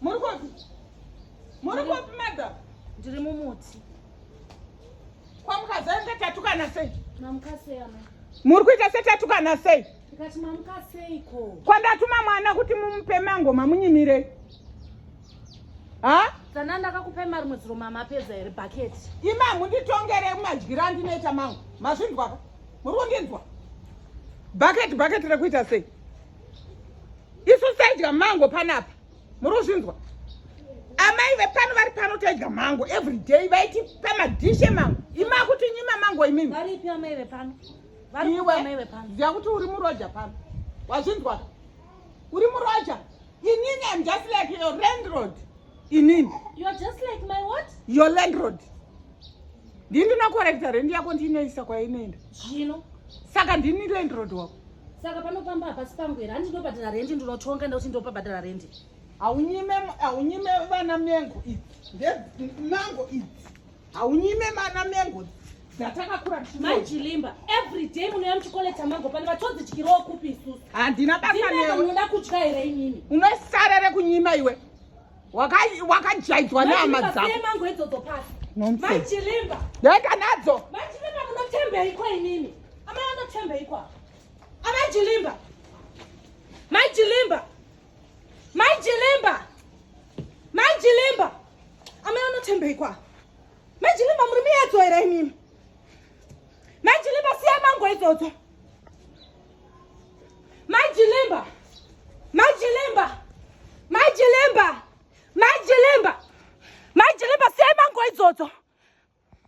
Muri kupi? Muri kupi madam? Ndiri mumuti. Kwamukadzi ainge tatukana sei? Mamuka sei amai? Muri kuita setatukana sei? Ndikati mamuka seiko? Kwandatuma mwana kuti mumupe mango mamunyimirei? Ha? Tsana ndakakupai mari mwedzi roma mapedza here bucket? Imi hamunditongere madyiro andinoita mango. Mazvinzwa ka? Muri kundinzwa? Bucket bucket rekuita sei? Isu taidya mango panapa. Muri kuzvinzwa? Amai vepano vari pano taidya mango every day vaitipa madhishi emango. Imi akutinyima mango imimi. Varipi amai vepano? Vari Iwe amai vepano. ziya kuti uri muroja pano. Wazvinzwa ka? Uri muroja. Inini I'm just like your landlord. Inini. You are just like my what? Your landlord. Ndini ndinokorekta rendi yako ndinoisa kwainoenda. Zvino. Saka ndini landlord wako. Saka pano pamba hapasi pangu here? Handi ndobhadhara rendi ndinotonga ndakuti ndopabhadhara rendi. Haunyime haunyime vana mengo idzi. Nde mango idzi. Haunyime vana mengo dzatakakura Mai Chilimba, every day munouya muchikolekta mango pano vatodzityirawo kupi isusu? Handina basa Ndimega newe. munoda kutya here imimi? Unosara rekunyima iwe. Wakajaidzwa nehama Mai Chilimba, dzako. siye mango idzodzo pasi. Nonsense. Mai Chilimba, Ndaenda nadzo. Mai Chilimba munotembeiko imimi? Amai vanotembeiko ava? Amai Chilimba. Mai Chilimba. Mai Chilimba. Mai Chilimba. Amai vanotembeiko ava? Mai Chilimba muri miyedzo here imimi? Mai Chilimba siya mango idzodzo. Mai Chilimba. Mai Chilimba. Mai Chilimba. Mai Chilimba. Mai Chilimba siya mango idzodzo.